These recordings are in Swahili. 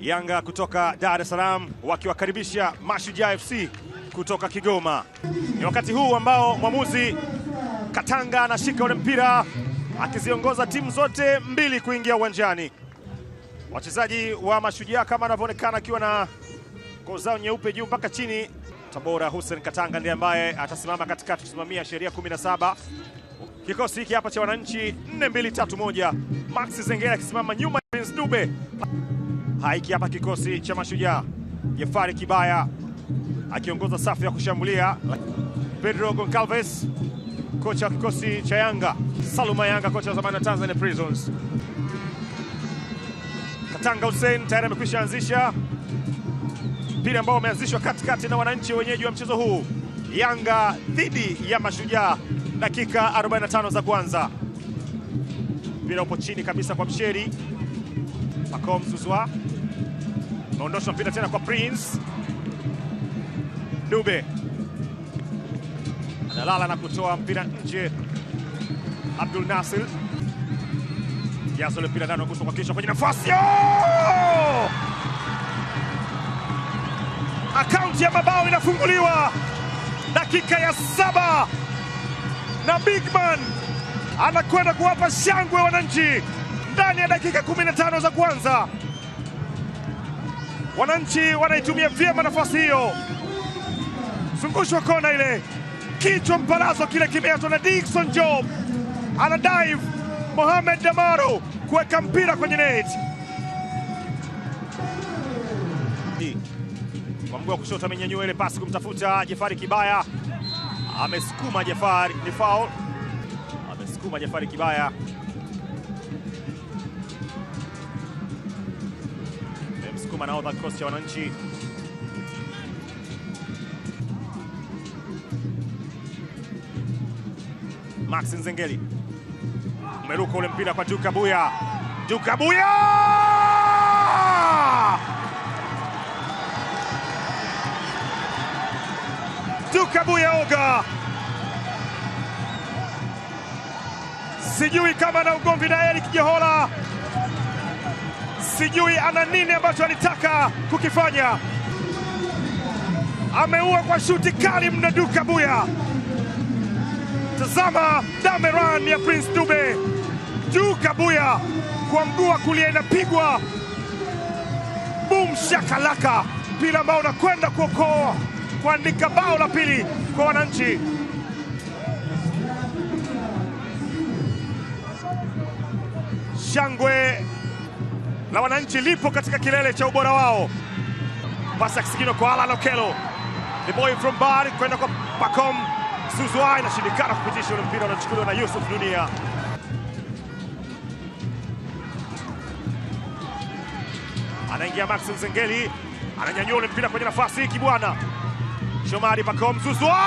Yanga kutoka Dar es Salaam wakiwakaribisha Mashujaa FC kutoka Kigoma. Ni wakati huu ambao mwamuzi Katanga anashika ule mpira akiziongoza timu zote mbili kuingia uwanjani. Wachezaji wa Mashujaa kama anavyoonekana akiwa na nguo zao nyeupe juu mpaka chini. Tabora Hussein Katanga ndiye ambaye atasimama katikati kusimamia sheria 17. Kikosi hiki hapa cha wananchi 4-2-3-1. Max Zengera akisimama nyuma ya Prince Dube. Haiki hapa kikosi cha Mashujaa. Jafari Kibaya akiongoza safu ya kushambulia. Pedro Goncalves kocha wa kikosi cha Yanga. Saluma Yanga kocha wa zamani wa Tanzania Prisons. Katanga Hussein tayari amekwisha anzisha mpira ambao umeanzishwa katikati na wananchi wenyeji wa mchezo huu. Yanga dhidi ya Mashujaa, dakika 45 za kwanza. Mpira upo chini kabisa kwa Msheri. Pacome Zouzoua ameondosha mpira tena kwa Prince Dube. Analala na kutoa mpira nje. Abdul Nasir jazo mpira ndani guso kwa kichwa kwenye nafasi. Oh! Akaunti ya mabao inafunguliwa dakika ya 7 na Big Man anakwenda kuwapa shangwe wananchi ndani ya dakika 15 za kwanza. Wananchi wanaitumia vyema nafasi hiyo. Zungushwa kona ile, kichwa mpalazo kile kimeachwa na Dickson Job. Ana dive Mohamed Damaro kuweka mpira kwenye net. Kwa mguu wa kushoto amenyanyua ile pasi kumtafuta Jafari Kibaya. Amesukuma Jafari, ni foul. Amesukuma Jafari Kibaya. Amesukuma nahodha kikosi cha wananchi. Max Nzengeli umeruka ule mpira kwa Duke Abuya. Duke Abuya! Duke Abuya Oga. Sijui kama ana ugomvi na Eric Jehola. Sijui ana nini ambacho alitaka kukifanya. Ameua kwa shuti kali mna Duke Abuya. Tazama dameran ya Prince Dube. Duke Abuya kwa mguu wa kulia inapigwa. Boom shakalaka. Mpira ambao unakwenda kuokoa, kuandika bao la pili kwa wananchi. Shangwe la wananchi lipo katika kilele cha ubora wao. Pasi ya kisigino kwa Alan Okello. The boy from Bar kwenda kwa Pacome Zouzoua, inashindikana kupitisha ule mpira, unachukuliwa na Yusuf Dunia. Anaingia Max Nzengeli, ananyanyua ule mpira kwenye nafasi Kibwana. Shomari Pacome Zouzoua!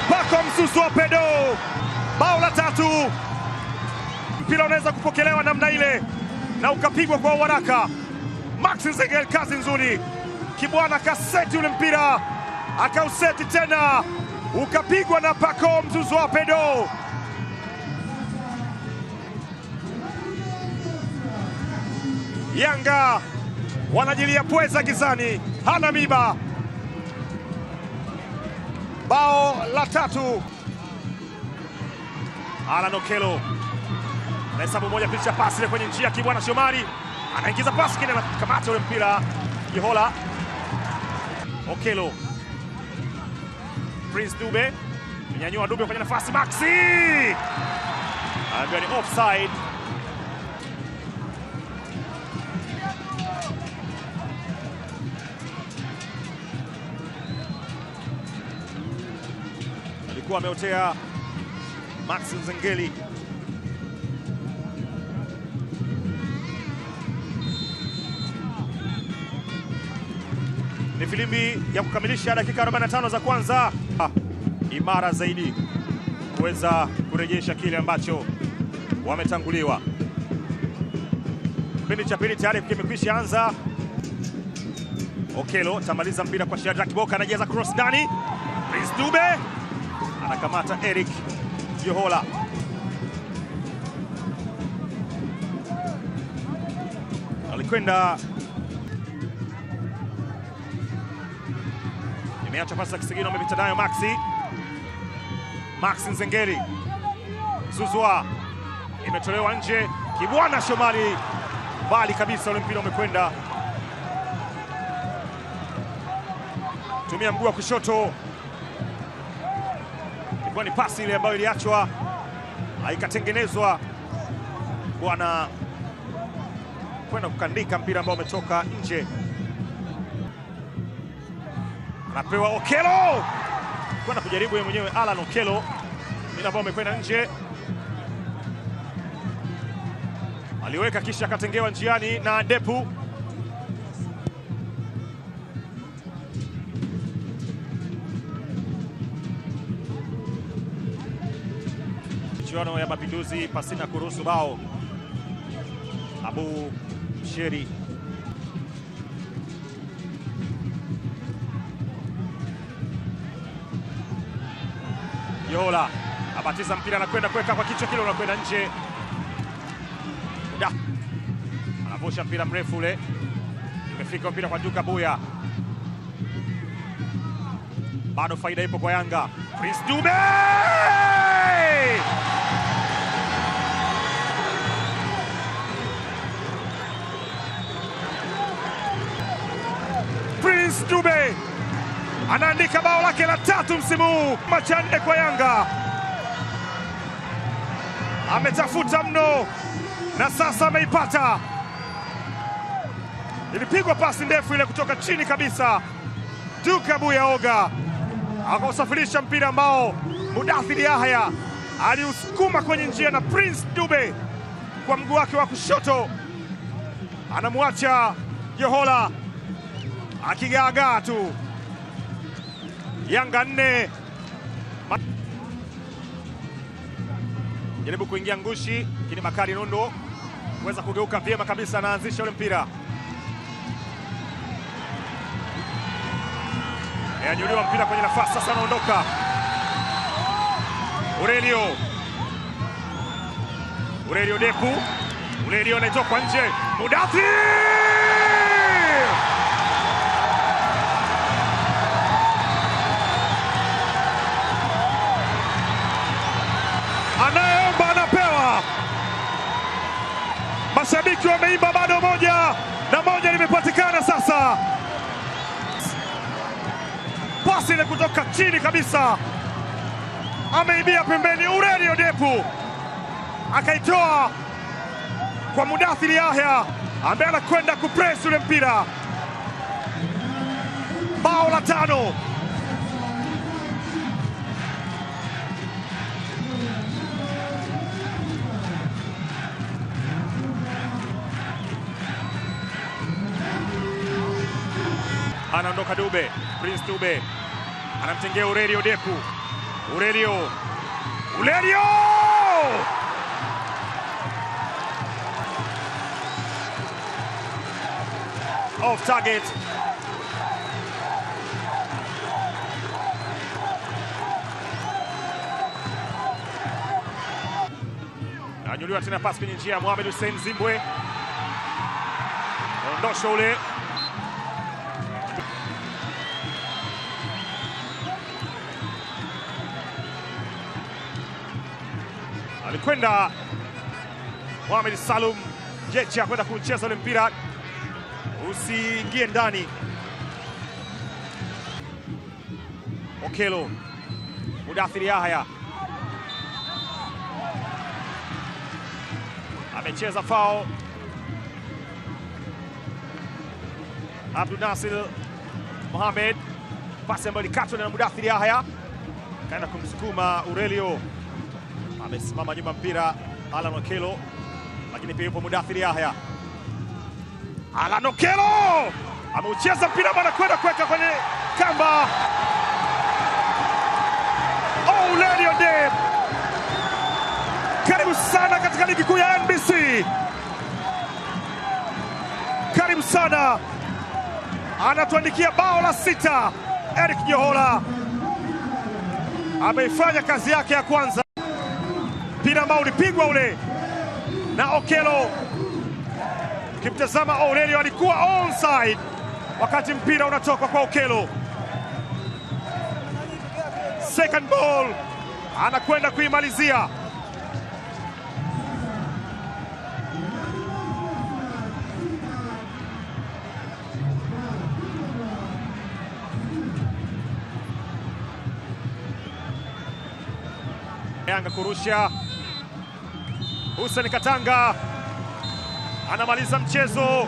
Pacome Zouzoua pedo. Bao la tatu. Mpira unaweza kupokelewa namna ile na ukapigwa kwa haraka. Max Nzengeli kazi nzuri. Kibwana kaseti ule mpira, akauseti tena, ukapigwa na Pacome Zouzoua pedo. Yanga wanajilia pweza gizani, hana miba. Bao la tatu. Alan Okello anahesabu moja, picha pasi ile kwenye njia Kibwana Shomari anaingiza pasi kile, anakamata ule mpira Jehola. Okello, Prince Dube nyanyua Dube kwenye nafasi, Maxi anaambiwa ni offside. Alikuwa ameotea Max Nzengeli. Ni filimbi ya kukamilisha dakika 45 za kwanza. Imara zaidi kuweza kurejesha kile ambacho wametanguliwa. Kipindi cha pili tayari kimekwisha anza. Okello tamaliza mpira kwa Shadrack Boka, anajaza cross ndani. Prince Dube anakamata Eric Johola alikwenda, imeacha pasi ya kisigino, amepita nayo Maxi. Maxi Nzengeli, Zuzwa, imetolewa nje. Kibwana Shomari, mbali kabisa ule mpira umekwenda. Tumia mguu wa kushoto, ilikuwa ni pasi ile ambayo iliachwa haikatengenezwa, bwana kwenda kukandika mpira ambao umetoka nje. Anapewa Okello, kwenda kujaribu yeye mwenyewe Alan Okello, mpira ambao umekwenda nje. Aliweka kisha akatengewa njiani na Depu. Michuano ya Mapinduzi pasina kuruhusu bao. Abu Sheri Yola abatiza mpira na kwenda kuweka kwa kichwa kile, unakwenda nje. Da, anavusha mpira mrefu ule, imefika mpira kwa Duka Buya. Bado faida ipo kwa Yanga. Prince Dube! Prince Dube anaandika bao lake la 3 msimu huu, macha 4 kwa Yanga. Ametafuta mno na sasa ameipata. Ilipigwa pasi ndefu ile kutoka chini kabisa, Duka Buya Oga akausafirisha mpira ambao Mudathiri Yahya aliusukuma kwenye njia, na Prince Dube kwa mguu wake wa kushoto anamwacha Johola akigaagaa tu. Yanga 4. Jaribu kuingia Ngushi, lakini Bakari Nondo kuweza kugeuka vyema kabisa, anaanzisha ule mpira. Anyuliwa mpira kwenye nafasi, sasa anaondoka Aurelio. Aurelio Depu, Aurelio anatoka nje, Mudathir! Anayeomba anapewa. Mashabiki wameimba bado moja na moja limepatikana sasa. Pasi ile kutoka chini kabisa, ameibia pembeni Aurelio Depu, akaitoa kwa Mudathiri Yahya ambaye anakwenda kupress ule mpira. Bao la 5. Anaondoka Dube, Prince Dube anamtengea Aurelio Depu. Aurelio! Aurelio! Off target. Anyuliwa tena pasi kwenye njia ya Mohamed Hussein Zimbwe. Ondosho ule. Alikwenda Mohamed Salum Jecha kwenda kucheza ule mpira usiingie ndani. Okello, Mudathiri Yahya amecheza foul. Abdul Nasir Mohamed, pasi ambayo ilikatwa na Mudathiri Yahya, kaenda kumsukuma Aurelio. Amesimama nyuma mpira Alan Okello, lakini pia yupo Mudathiri Yahya. Alan Okello ameucheza mpira bana kwenda kuweka kwenye kamba. Aurelio Dep, karibu sana katika ligi kuu ya NBC. Karibu sana, anatuandikia bao la 6. Eric Johola ameifanya kazi yake ya kwanza. Mpira ambao ulipigwa ule na Okello. Ukimtazama Aurelio alikuwa onside wakati mpira unatoka kwa Okello. Second ball anakwenda kuimalizia. Yanga kurusha. Hussein Katanga anamaliza mchezo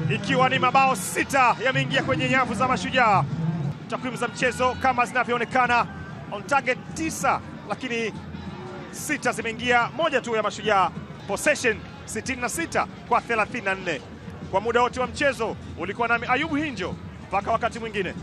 ikiwa ni mabao 6 yameingia kwenye nyavu za Mashujaa. Takwimu za mchezo kama zinavyoonekana, on target 9 lakini 6 zimeingia, moja tu ya Mashujaa. Possession 66 kwa 34. Kwa muda wote wa mchezo ulikuwa nami Ayubu Hinjo, mpaka wakati mwingine.